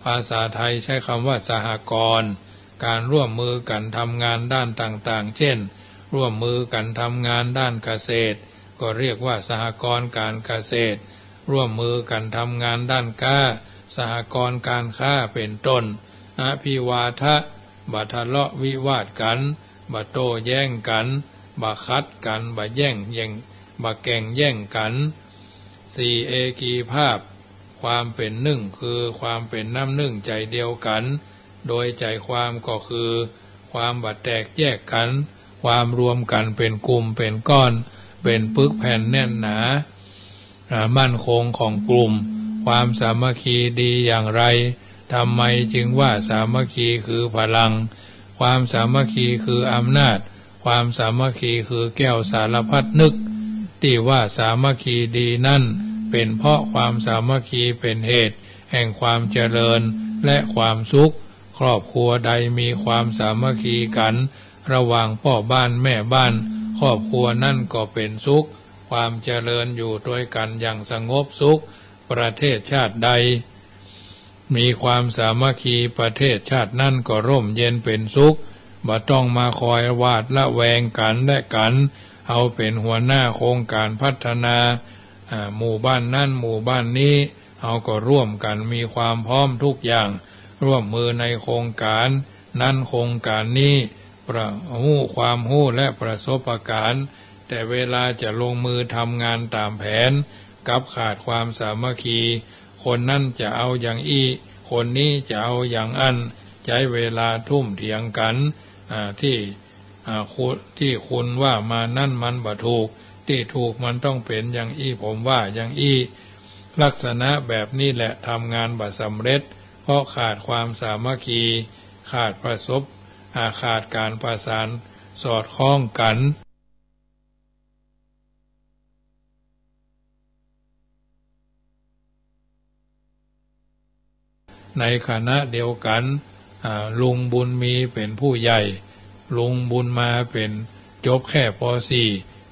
ภาษาไทยใช้กำว่าสหกรณ์ ก๋านร่วมมือกั๋นทำงานด้านต่างๆ เจ้น ร่วมมือกั๋นทำงานด้านเกษตร ก็เรียกว่าสหกรณ์ก๋านเกษตร ร่วมมือกั๋นทำงานด้านก๊า สหกรณ์ก๋านก๊า เป๋นต้น อภิวาทะ บ่ทะเลาะวิวาทกั๋น บ่โต้แย้งกั๋น บ่ขัดกั๋น บ่แย่ง แย่ง บ่แก่งแย่งกั๋น สี่ เอกีภาพ ความเป๋นนึ่ง คือความเป๋นน้ำนึ่งใจ๋เดียวกั๋น โดยใจ๋ความก็คือ ความบ่แตกแยกกั๋น ความรวมกั๋นเป๋นกลุ่มเป๋นก้อน เป๋นปึกแผ่นแน่นหนา อ่า มั่นคงของกลุ่ม ความสามัคคีดีอย่างไร ทำไมจึงว่าสามัคคีคือพลัง ความสามัคคีคืออำนาจ ความสามัคคีคือแก้วสารพัดนึก ตี้ว่าสามัคคีดีนั้น เป๋นเพราะความสามัคคีเป๋นเหตุแห่งความเจริญและความสุข ครอบครัวใดมีความสามัคคีกั๋น ระหว่างป้อบ้านแม่บ้าน ครอบครัวนั้นก็เป๋นสุข ความเจริญอยู่ตวยกั๋นอย่างสงบสุข ประเทศชาติใด มีความสามัคคี ประเทศชาตินั้นก็ร่มเย็นเป๋นสุข บ่ต้องมาคอยหวาดระแวงกั๋นและกั๋น เฮาเป๋นหัวหน้าโครงก๋านพัฒนา อ่า หมู่บ้านนั้นหมู่บ้านนี้ เฮาก็ร่วมกั๋นมีความพร้อมทุกอย่าง ร่วมมือในโครงก๋านนั้นโครงก๋านนี้ ประ ฮู้ความฮู้และประสบก๋ารณ์ แต่เวลาจะลงมือทำงานต๋ามแผน กลับขาดความสามัคคี คนนั้นจะเอาอย่างอี้ คนนี้จะเอาอย่างอั้น ใจ๊เวลาทุ่มเถียงกั๋น อ่า ตี้ อ่า คุณ ตี้คุณว่ามานั้นมันบ่ถูก ตี้ถูกมันต้องเป๋นอย่างอี้ ผมว่าอย่างอี้ ลักษณะแบบนี้แหละทำงานบ่สำเร็จ เพราะขาดความสามัคคี ขาดประสบ อ่า ขาดก๋านประสานสอดคล้องกั๋น ในขณะเดียวกั๋น อ่า ลุงบุญมีเป๋นผู้ใหญ่ ลุงบุญมาเป๋นจบแค่ ป.สี่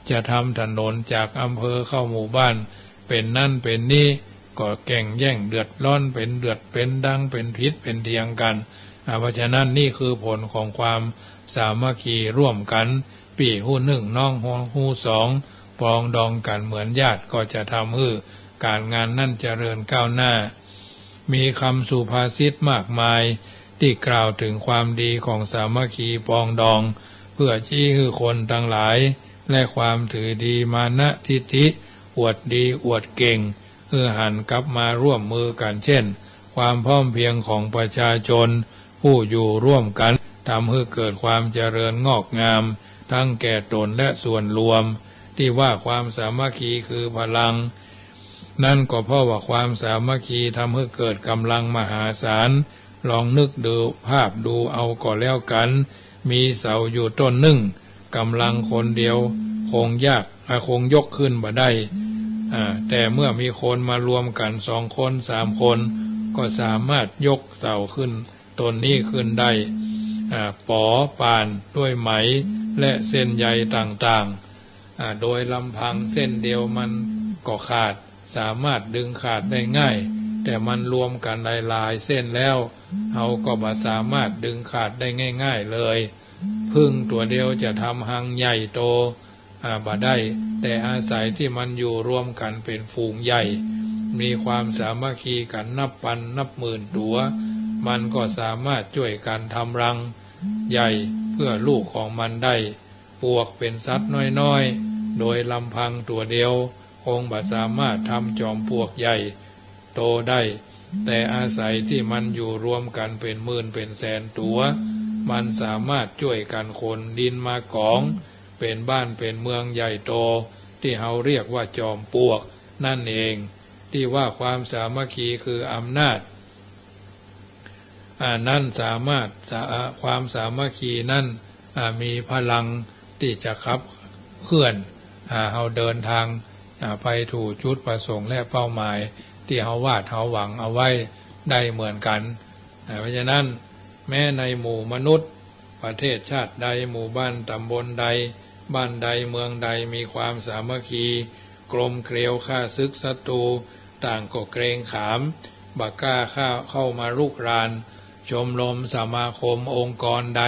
จะทำถนนจากอำเภอเข้าหมู่บ้าน เป๋นนั้นเป๋นนี้ ก็แก่งแย่งเดือดร้อน เป๋นเดือดเป๋นดัง เป๋นผิดเป๋นเถียงกั๋น อ่า เพราะฉะนั้นนี่คือผลของความสามัคคีร่วมกั๋น ปี้ฮู้นึ่ง น้องฮู้สอง ปรองดองกั๋นเหมือนญาติ ก็จะทำหื้อก๋านงานนั้นเจริญก้าวหน้า มีกำสุภาษิตมากมายตี้กล่าวเถิงความดีของสามัคคีปรองดอง เปื้อชี้หื้อคนตังหลาย และความถือดีมานะทิฐิ อวดดีอวดเก่ง หื้อหันกลับมาร่วมมือกั๋น เจ้น ความพร้อมเพรียงของประชาชนผู้อยู่ร่วมกั๋น ทำหื้อเกิดความเจริญงอกงาม ทั้งแก่ต๋นและส่วนรวม ตี้ว่าความสามัคคีคือพลัง นั้นก็เพราะว่าความสามัคคีทำหื้อเกิดก๋ำลังมหาศาล ลองนึกดูภาพดูเอาก็แล้วกั๋น มีเสาอยู่ต้นนึ่ง ก๋ำลังคนเดียวคงยาก อ่า คงยกขึ้นบ่ได้ อ่า แต่เมื่อมีคนมารวมกั๋นสองคนสามคน ก็สามารถยกเสาขึ้นต้นนี้ขึ้นได้ อ่า ป๋อ ป่าน ด้วยไหม และเส้นใยต่างๆ อ่า โดยลำพังเส้นเดียวมัน ก็ขาด สามารถดึงขาดได้ง่าย แต่มันรวมกั๋นหลายๆ เส้นแล้ว เฮาก็บ่สามารถดึงขาดได้ง่ายๆ เลย ผึ้งตั๋วเดียวจะทำฮังใหญ่โต อ่า บ่ได้ แต่อาศัยตี้มันอยู่รวมกั๋นเป๋นฝูงใหญ่ มีความสามัคคีกั๋นนับปันนับหมื่นตั๋ว มันก็สามารถจ้วยกั๋นทำรังใหญ่เปื้อลูกของมันได้ ปวกเป๋นสัตว์น้อยๆ โดยลำพังตั๋วเดียว คงบ่สามารถทำจอมปลวกใหญ่โตได้ แต่อาศัยตี้มันอยู่รวมกั๋นเป๋นหมื่นเป๋นแสนตั๋ว มันสามารถจ้วยกั๋นขนดินมากอง เป๋นบ้านเป๋นเมืองใหญ่โต ตี้เฮาเรียกว่าจอมปลวกนั่นเอง ตี้ว่าความสามัคคีคืออำนาจ อ่า นั้นสามารถ สา- อ่า ความสามัคคีนั้น อ่า มีพลังตี้จะขับเคลื่อน อ่า เฮาเดินทาง อ่า ไปถูกจุดประสงค์และเป้าหมายตี้เฮาวาดเฮาหวังเอาไว้ได้เหมือนกั๋น อ่า เพราะฉะนั้น แม้ในหมู่มนุษย์ ประเทศชาติใด หมู่บ้านต๋ำบลใด บ้านใดเมืองใดมีความสามัคคี กลมเกลียว ข้าศึกศัตรูต่างก็เกรงขาม บ่กล้าเข้า เข้ามารุกราน ชมรมสมาคมองค์กรใด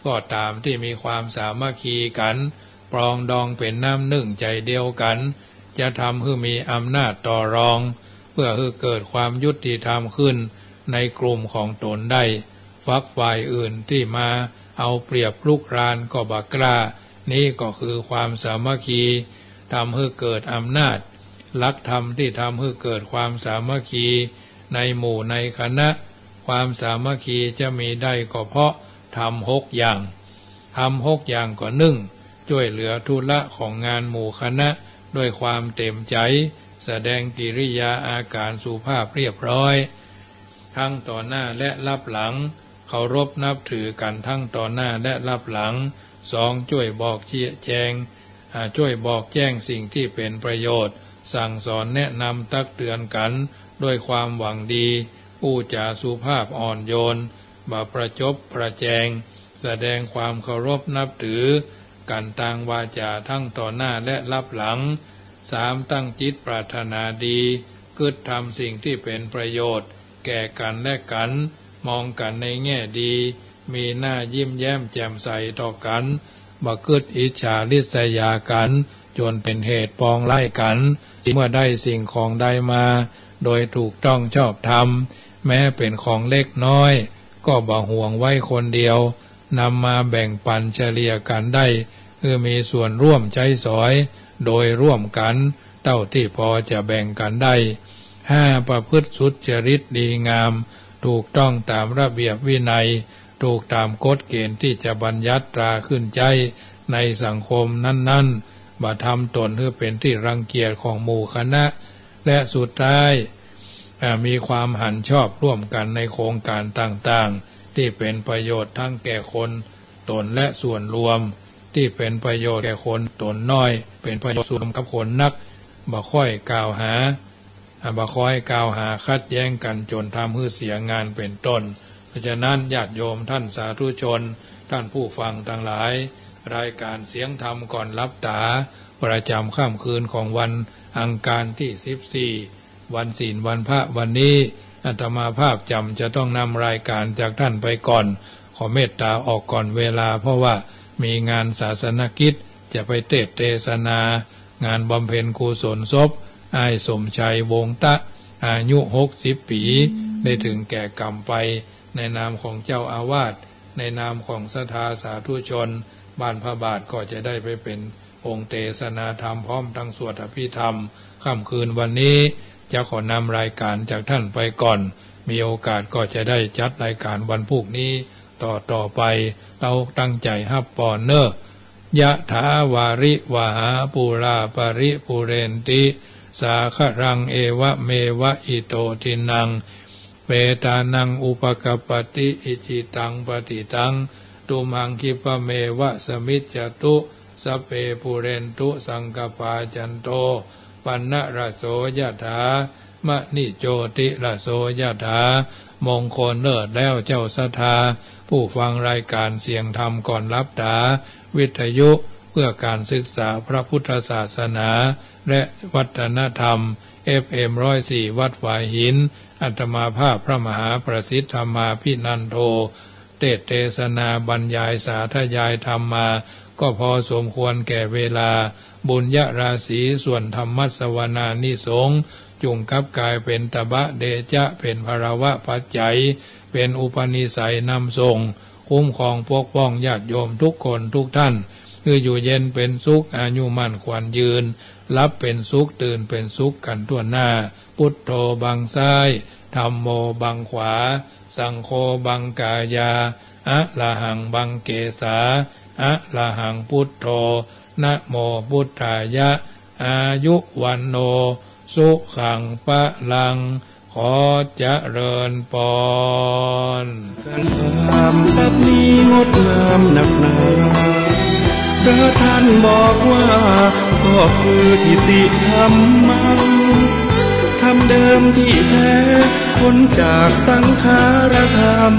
ก็ต๋ามตี้มีความสามัคคีกั๋น ปรองดองเป๋นน้ำนึ่งใจ๋เดียวกั๋น จะทำหื้อมีอำนาจต่อรอง เปื้อหื้อเกิดความยุติธรรมขึ้นในกลุ่มของต๋นได้ ฝักฝ่ายอื่นตี้มาเอาเปรียบรุกรานก็บ่กล้า นี้ก็คือความสามัคคี ทำหื้อเกิดอำนาจ หลักธรรมตี้ทำหื้อเกิดความสามัคคีในหมู่ในคณะ ความสามัคคีจะมีได้ก็เพราะธรรมหกอย่าง ธรรมหกอย่างก็ นึ่ง จ้วยเหลือธุระของงานหมู่คณะด้วยความเต๋มใจ๋ แสดงกิริยาอาก๋านสุภาพเรียบร้อย ทั้งต่อหน้าและลับหลัง เคารพนับถือกั๋นทั้งต่อหน้าและลับหลัง สอง จ้วยบอกเจี๊ยะแจง อ่า จ้วยบอกแจ้งสิ่งตี้เป๋นประโยชน์ สั่งสอนแนะนำตักเตือนกั๋นด้วยความหวังดี อู้จ๋าสุภาพอ่อนโยน บ่ประจบประแจง แสดงความเคารพนับถือกั๋นตางวาจ๋าทั้งต่อหน้าและลับหลัง สาม ตั้งจิตปรารถนาดี กึ๊ดทำสิ่งตี้เป๋นประโยชน์แก่กั๋นและกั๋น มองกั๋นในแง่ดี มีหน้ายิ้มแย้มแจ่มใสต่อกั๋น บ่กึ๊ดอิจฉาริษยากั๋น จ๋นเป๋นเหตุปองร้ายกั๋น เมื่อได้สิ่งของใดมาโดยถูกต้องชอบธรรม แม้เป๋นของเล็กน้อย ก็บ่หวงไว้คนเดียว นำมาแบ่งปั๋นเฉลี่ยกั๋นได้ คือมีส่วนร่วมใจ๊สอยโดยร่วมกั๋น เต้าตี้ปอจะแบ่งกั๋นได้ ห้า ประพฤติสุจริตดีงาม ถูกต้องต๋ามระเบียบวินัย ถูกต๋ามกฎเกณฑ์ตี้จะบัญญัติตราขึ้นใจ๊ในสังคมนั้นๆ บ่ทำต๋นหื้อเป๋นตี้รังเกียจของหมู่คณะ และสุดท้าย อ่า มีความหันชอบร่วมกั๋นในโครงก๋านต่างๆ ตี้เป๋นประโยชน์ทั้งแก่คนต๋นและส่วนรวม ตี้เป๋นประโยชน์แก่คนต๋นน้อย เป๋นประโยชน์ส่วนรวมกับคนนัก บ่ค่อยกล่าวหา อ่า บ่ค่อยกล่าวหาขัดแย้งกั๋นจ๋นทำหื้อเสียงานเป๋นต้น เพราะฉะนั้นญาติโยมต้านสาธุชน ต้านผู้ฟังตังหลาย รายก๋านเสียงธรรมก่อนหลับต๋า ประจ๋ำค่ำคืนของวันอังคารตี้สิบสี่ วันศีลวันพระ วันนี้ อาตมาภาพจำจะต้องนำรายก๋านจากต้านไปก่อน ขอเมตต๋าออกก่อนเวลา เพราะว่ามีงานศาสนกิจ จะไปเตสน์เตสนางานบำเพ็ญกุศลศพ อ้ายสมชัยวงศ์ตะ อายุหกสิบปี๋ ได้เถิงแก่กรรมไป ในนามของเจ้าอาวาส ในนามของศรัทธาสาธุชน บ้านพระบาทก็จะได้ไปเป๋นองค์เตสนาธรรมพร้อมตังสวดอภิธรรม ค่ำคืนวันนี้ จะขอนำรายก๋านจากต้านไปก่อน มีโอกาสก็จะได้จัดรายก๋านวันพูกนี้ต่อๆ ไป เฮาตั้งใจ๋ฮับปอนเน่อ ยะถาวาริวหาปูราปะริปูเรนติ สาคะรัง เอวะเมวะ อิโตทินัง เปตานัง อุปะกัปปะติ อิจิตัง ปะติตัง ตุมหัง คิปะเมวะ สะมิจจตุ สัพเพ ปูเรนตุ สังกะปา จันโท ปะนะระโส ยะถา มะณิ โจติระโส ยะถา มงคลเลิศแล้วเจ้าศรัทธา ผู้ฟังรายก๋านเสียงธรรมก่อนหลับต๋า วิทยุเพื่อก๋านศึกษาพระพุทธศาสนา และวัฒนธรรม เอฟเอ็ม ร้อยสี่ วัดฝายหิน อาตมาภาพพระมหาประสิทธิ์ธรรมาภินันโท เตสน์เตสนาบรรยายสาธยายธรรมมา ก็พอสมควรแก่เวลา บุญญราศีส่วนธรรมสวนานิสงส์ จุ่งกลับกลายเป๋นตบะเดจะ เป๋นพลวปัจจัย เป๋นอุปนิสัยนำส่ง คุ้มครองปกป้องญาติโยมทุกคนทุกท่าน หื้ออยู่เย็นเป๋นสุข อายุมั่นขวัญยืน หลับเป๋นสุข ตื่นเป๋นสุขกั๋นทั่วหน้า พุทโธบังซ้าย ธัมโมบังขวา สังโฆบังกายา อะระหังบังเกสา อะระหังพุทโธ นะโมพุทธายะ อายุวัณโณ สุขังพลัง ขอเจริญปอน การทำสัตว์นี้งดงามนักหนา พระท่านบอกว่า ก็คือทิฏฐิธรรมัง ธรรมเดิมที่แท้ พ้นจากสังขารธรรม